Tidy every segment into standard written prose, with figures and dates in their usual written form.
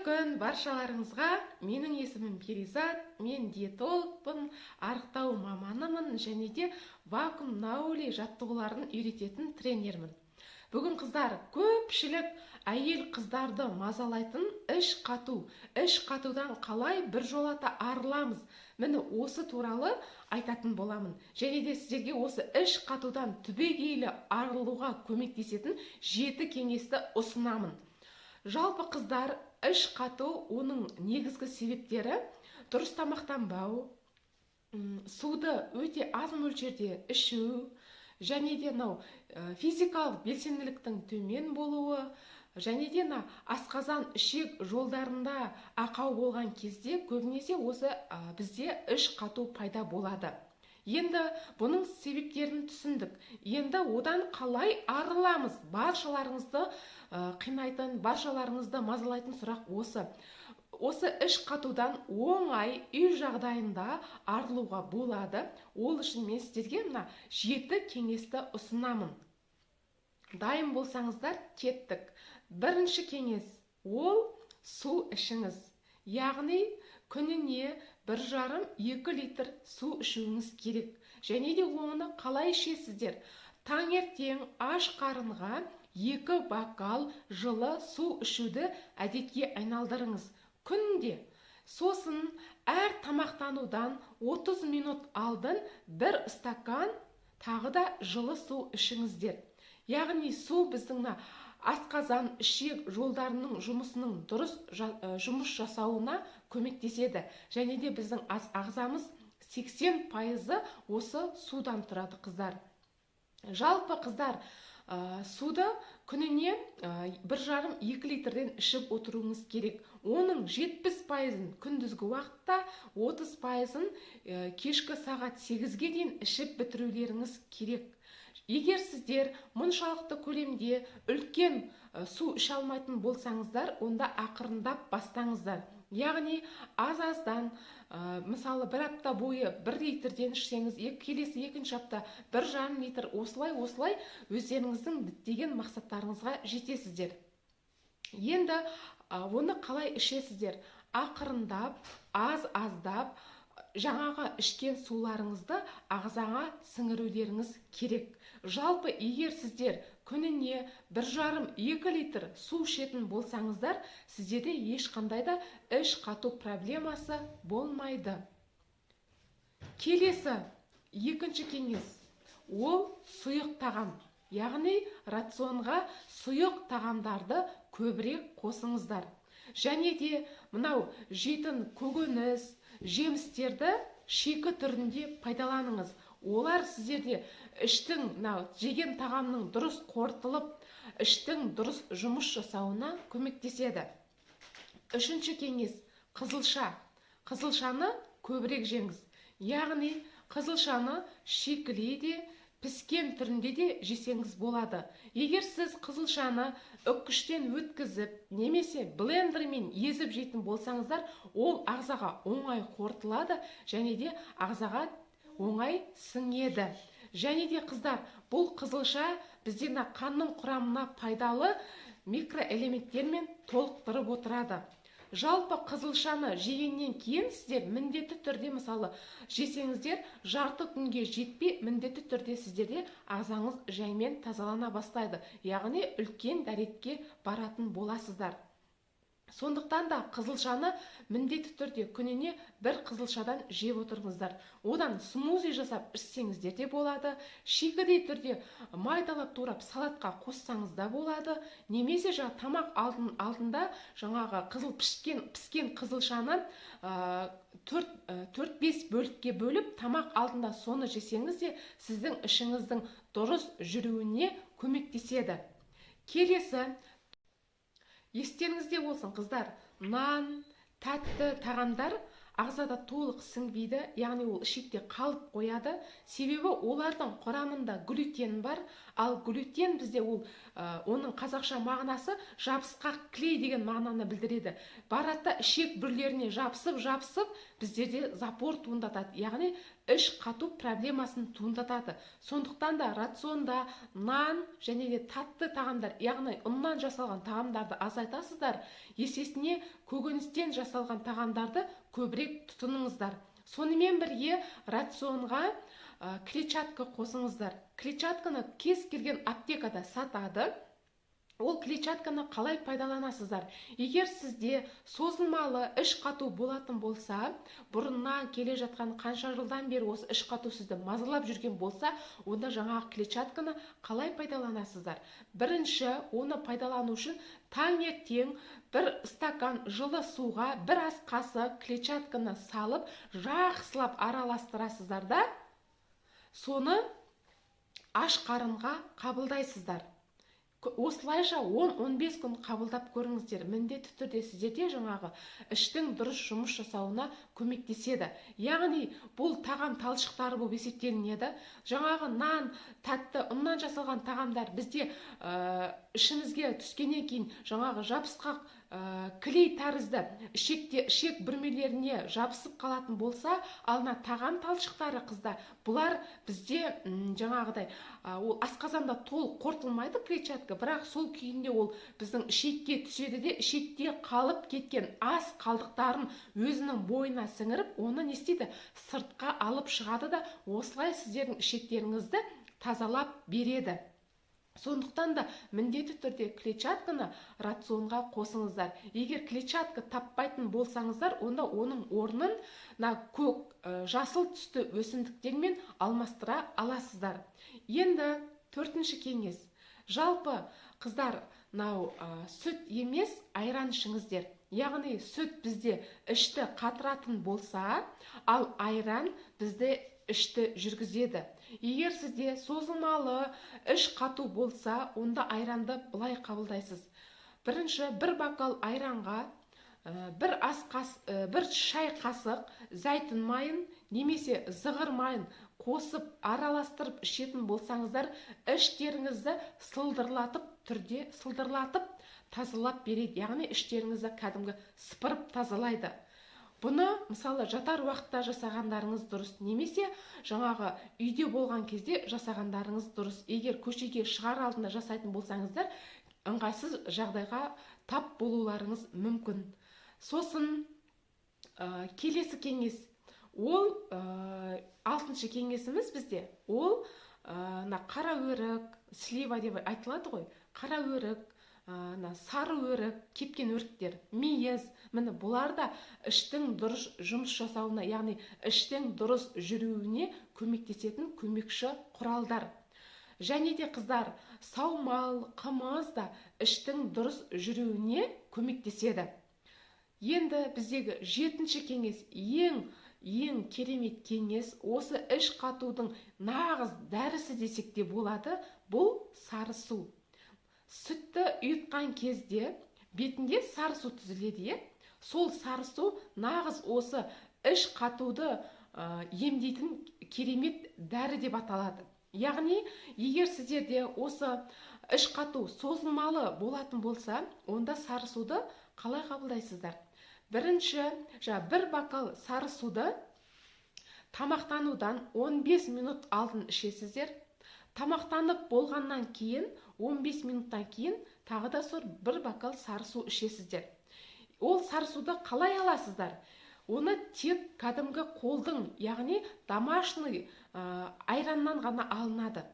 Күн баршаларыңызға! Менің есімім Перизат, мен диетологпын, арықтау маманымын және де вакуум наули жаттығуларын үйрететін тренермін. Бүгін, қыздар, көпшілік әйел қыздарды мазалайтын іш қату, іш қатудан қалай біржолата арыламыз, міне, осы туралы айтатын боламын. Және де сіздерге осы іш қатудан түбегейлі арылуға көмектесетін жеті кеңесті ұсынамын. Жалпы, қыздар, іш қату, оның негізгі себептері: дұрыс тамақтанбау, суды өте аз мөлшерде ішу және де мынау физикалық белсенділіктің төмен болуы және де мына асқазан, ішек жолдарында ақау болған кезде көбінесе осы бізде іш қату пайда болады. Енді бұның себептерін түсіндік, енді одан қалай арыламыз? Баршаларыңызды қинайтын, баршаларыңызды мазалайтын сұрақ осы. Осы іш қатудан оңай үй жағдайында арылуға болады. Ол үшін мен сіздерге мына жеті кеңесті ұсынамын. Дайын болсаңыздар, кеттік. Бірінші кеңес ол су ішіңіз, яғни күніне 1,5-2 литр су ішуіңіз керек. Және де оны қалай ішесіздер? Таңертең аш қарынға екі бокал жылы су ішуді әдетке айналдырыңыз күнде. Сосын әр тамақтанудан 30 минут алдын бір стакан тағы да жылы су ішіңіздер. Яғни су біздің мына асқазан, ішек жолдарының жұмысының дұрыс жұмыс жасауына көмектеседі. Және де біздің ағзамыз 80%-ы осы судан тұрады, қыздар. Жалпы, қыздар, суды күніне 1,5-2 литрден ішіп отыруыңыз керек. Оның 70%-ын күндізгі уақытта, 30%-ын кешкі сағат 8-ге дейін ішіп бітірулеріңіз керек. Егер сіздер мұншалықты көлемде үлкен су іше алмайтын болсаңыздар, онда ақырындап бастаңыздар, яғни аз аздан. Мысалы, бір апта бойы 1 литрден ішсеңіз, келесі екінші апта 1,5 литр, осылай осылай өздеріңіздің діттеген мақсаттарыңызға жетесіздер. Енді оны қалай ішесіздер? Ақырындап, аз аздап жаңағы ішкен суларыңызды ағзаға сіңірулеріңіз керек. Жалпы, егер сіздер күніне 1,5-2 литр су ішетін болсаңыздар, сіздерде ешқандай да іш қату проблемасы болмайды. Келесі екінші кеңес ол сұйық тағам, яғни рационға сұйық тағамдарды көбірек қосыңыздар. Және де мынау жейтін көкөніс, жемістерді шикі түрінде пайдаланыңыз. Олар сіздерде іштің, мынау жеген тағамның дұрыс қорытылып, іштің дұрыс жұмыс жасауына көмектеседі. Үшінші кеңес қызылша. Қызылшаны көбірек жеңіз, яғни қызылшаны шикілей де, піскен түрінде де жесеңіз болады. Егер сіз қызылшаны үккіштен өткізіп немесе блендермен езіп жейтін болсаңыздар, ол ағзаға оңай қорытылады және де ағзаға оңай сіңеді. Және де, қыздар, бұл қызылша бізде мына қанның құрамына пайдалы микроэлементтермен толықтырып отырады. Жалпы, қызылшаны жегеннен кейін сіздер міндетті түрде, мысалы, жесеңіздер, жарты күнге жетпей міндетті түрде сіздерде ағзаңыз жаймен тазалана бастайды, яғни үлкен дәретке баратын боласыздар. Сондықтан да қызылшаны міндетті түрде күніне бір қызылшадан жеп отырыңыздар. Одан смузи жасап ішсеңіздер де болады, шикідей түрде майдалап турап салатқа қоссаңыз да болады немесе жаңа тамақ алдында жаңағы қызыл піскен қызылшаны төрт бес бөлікке бөліп, тамақ алдында соны жесеңіз де, сіздің ішіңіздің дұрыс жүруіне көмектеседі. Келесі, естеріңізде болсын, қыздар, нан, тәтті тағамдар ағзада толық сіңбейді, яғни ол ішекте қалып қояды. Себебі олардың құрамында глютен бар. Ал глютен бізде ол оның қазақша мағынасы жабысқақ клей деген мағынаны білдіреді. Барады да ішек бүрлеріне жабысып біздерде запор туындатады, яғни іш қату проблемасын туындатады. Сондықтан да рационда нан және де татты тағамдар, яғни ұннан жасалған тағамдарды азайтасыздар, есесіне көкөністен жасалған тағамдарды көбірек тұтыныңыздар. Сонымен бірге рационға клетчатка қосыңыздар. Клетчатканы кез келген аптекада сатады. Ол клетчатканы қалай пайдаланасыздар? Егер сізде созылмалы іш қату болатын болса, бұрыннан келе жатқан қанша жылдан бері осы іш қату сізді мазалап жүрген болса, онда жаңағы клетчатканы қалай пайдаланасыздар? Бірінші, оны пайдалану үшін таңертең бір стакан жылы суға бір ас қасық клетчатканы салып, жақсылап араластырасыздар да, соны аш қарынға қабылдайсыздар. Осылайша 10-15 күн қабылдап көріңіздер. Міндетті түрде сіздерде жаңағы іштің дұрыс жұмыс жасауына көмектеседі. Яғни бұл тағам талшықтары болып есептелінеді. Жаңағы нан, тәтті, ұннан жасалған тағамдар бізде ішімізге түскеннен кейін жаңағы жабысқақ клей тәрізді ішекте, ішек бүрмелеріне жабысып қалатын болса, ал мына тағам талшықтары, қыздар, бұлар бізде жаңағыдай ол асқазанда толық қорытылмайды клетчатка, бірақ сол күйінде ол біздің ішекке түседі де, ішекте қалып кеткен ас қалдықтарын өзінің бойына сіңіріп, оны не істейді? Сыртқа алып шығады да, осылай сіздердің ішектеріңізді тазалап береді. Сондықтан да міндетті түрде клетчатканы рационға қосыңыздар. Егер клетчатка таппайтын болсаңыздар, онда оның орнын мына көк, жасыл түсті өсімдіктермен алмастыра аласыздар. Енді төртінші кеңес. Жалпы, қыздар, мынау сүт емес, айран ішіңіздер. Яғни сүт бізде ішті қатыратын болса, ал айран бізде ішті жүргізеді. Егер сізде созылмалы іш қату болса, онда айранды былай қабылдайсыз. Бірінші, бір бокал айранға бір шай қасық зәйтүн майын немесе зығыр майын қосып араластырып ішетін болсаңыздар, іштеріңізді сылдырлатып түрде сылдырлатып тазалап береді. Яғни іштеріңізді кәдімгі сыпырып тазалайды. Бұны, мысалы, жатар уақытта жасағандарыңыз дұрыс, немесе жаңағы үйде болған кезде жасағандарыңыз дұрыс. Егер көшеге шығар алдында жасайтын болсаңыздар, ыңғайсыз жағдайға тап болуларыңыз мүмкін. Сосын келесі кеңес, ол алтыншы кеңесіміз бізде, ол мына қара өрік, слива деп айтылады ғой, қара өрік, мына сары өрік, кепкен өріктер, мейіз, міне бұлар да іштің дұрыс жұмыс жасауына, яғни іштің дұрыс жүруіне көмектесетін көмекші құралдар. Және де, қыздар, саумал, қымыз да іштің дұрыс жүруіне көмектеседі. Енді біздегі жетінші кеңес, ең керемет кеңес, осы іш қатудың нағыз дәрісі десек те болады, бұл сары су. Сүтті ұйытқан кезде бетінде сары су түзіледі, е? Сол сары су нағыз осы іш қатуды емдейтін керемет дәрі деп аталады. Яғни, егер сіздерде осы іш қату созылмалы болатын болса, онда сары суды қалай қабылдайсыздар? Бірінші, жаңа бір бокал сары суды тамақтанудан 15 минут алдын ішесіздер. Тамақтанып болғаннан кейін, 15 минуттан кейін тағы да сол бір бокал сары су ішесіздер. Ол сары суды қалай аласыздар? Оны тек кәдімгі қолдың, яғни домашний айраннан ғана алынады.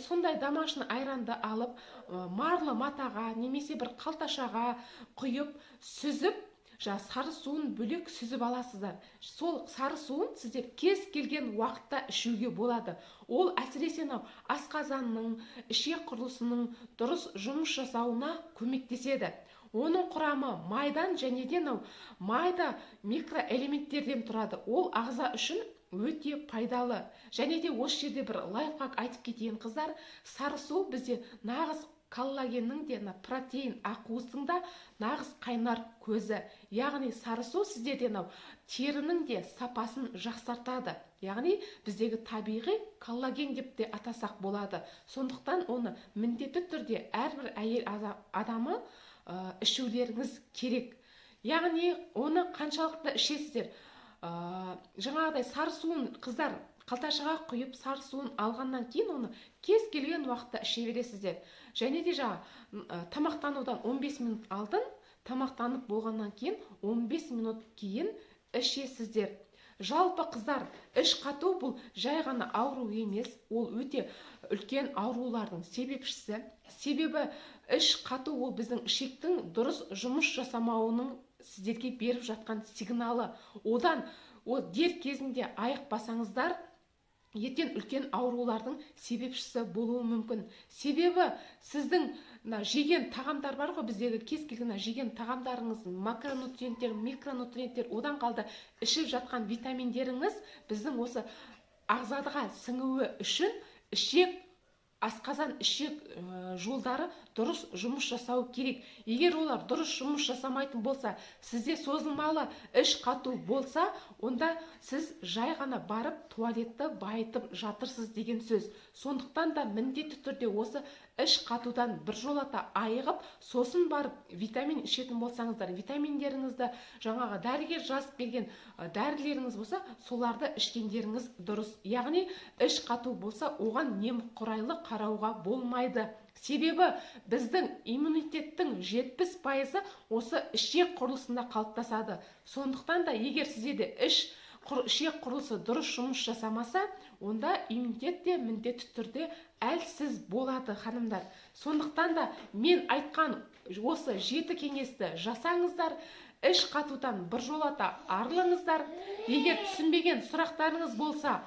Сондай домашний айранды алып, марлы матаға немесе бір қалташаға құйып, сүзіп, жаңа сары суын бөлек сүзіп аласыздар. Сол сары суын сіздер кез келген уақытта ішуге болады. Ол әсіресе мынау асқазанның, ішек құрылысының дұрыс жұмыс жасауына көмектеседі. Оның құрамы майдан және де мынау майда микроэлементтерден тұрады. Ол ағза үшін өте пайдалы. Және де осы жерде бір лайфхак айтып кетейін, қыздар. Сары су бізде нағыз коллагеннің де, мына протеин ақуыздың да нағыз қайнар көзі. Яғни сары су сіздерде мынау терінің де сапасын жақсартады. Яғни біздегі табиғи коллаген деп те атасақ болады. Сондықтан оны міндетті түрде әрбір әйел адамы ішулеріңіз керек. Яғни оны қаншалықты ішесіздер? Жаңағыдай сары суын қыздар қалташаға құйып, сары суын алғаннан кейін оны кез келген уақытта іше бересіздер. Және де жаңа тамақтанудан 15 минут алдын, тамақтанып болғаннан кейін 15 минут кейін ішесіздер. Жалпы қыздар, іш қату бұл жай ғана ауру емес, ол өте үлкен аурулардың себепшісі. Себебі іш қату ол біздің ішектің дұрыс жұмыс жасамауының сіздерге беріп жатқан сигналы. Одан ол дер кезінде айықпасаңыздар, ертең үлкен аурулардың себепшісі болуы мүмкін. Себебі сіздің мына жеген тағамдар бар ғой, біздегі кез келген жеген тағамдарыңыз, макронутриенттер, микронутриенттер, одан қалды ішіп жатқан витаминдеріңіз біздің осы ағзаға сіңуі үшін ішек, асқазан, ішек жолдары дұрыс жұмыс жасау керек. Егер олар дұрыс жұмыс жасамайтын болса, сізде созылмалы іш қату болса, онда сіз жай ғана барып туалетті байытып жатырсыз деген сөз. Сондықтан да міндетті түрде осы іш қатудан біржолата айығып, сосын барып витамин ішетін болсаңыздар, витаминдеріңізді, жаңағы дәрігер жазып берген дәрілеріңіз болса, соларды ішкендеріңіз дұрыс. Яғни іш қату болса, оған немқұрайлы қарауға болмайды. Себебі біздің иммунитеттің 70% осы ішек құрылысында қалыптасады. Сондықтан да егер сіздерде ішек құрылысы дұрыс жұмыс жасамаса, онда иммунитет те міндетті түрде әлсіз болады, ханымдар. Сондықтан да мен айтқан осы 7 кеңесті жасаңыздар, іш қатудан біржолата арылыңыздар. Егер түсінбеген сұрақтарыңыз болса,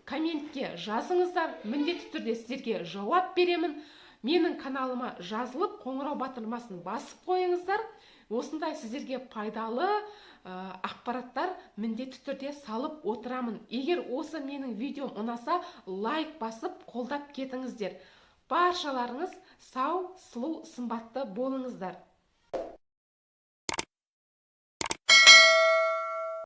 комментке жазыңыздар, міндетті түрде сіздерге жауап беремін. Менің каналыма жазылып, қоңырау батырмасын басып қойыңыздар. Осындай сіздерге пайдалы ақпараттар міндетті түрде салып отырамын. Егер осы менің видеом ұнаса, лайк басып қолдап кетіңіздер. Баршаларыңыз сау, сұлу, сымбатты болыңыздар.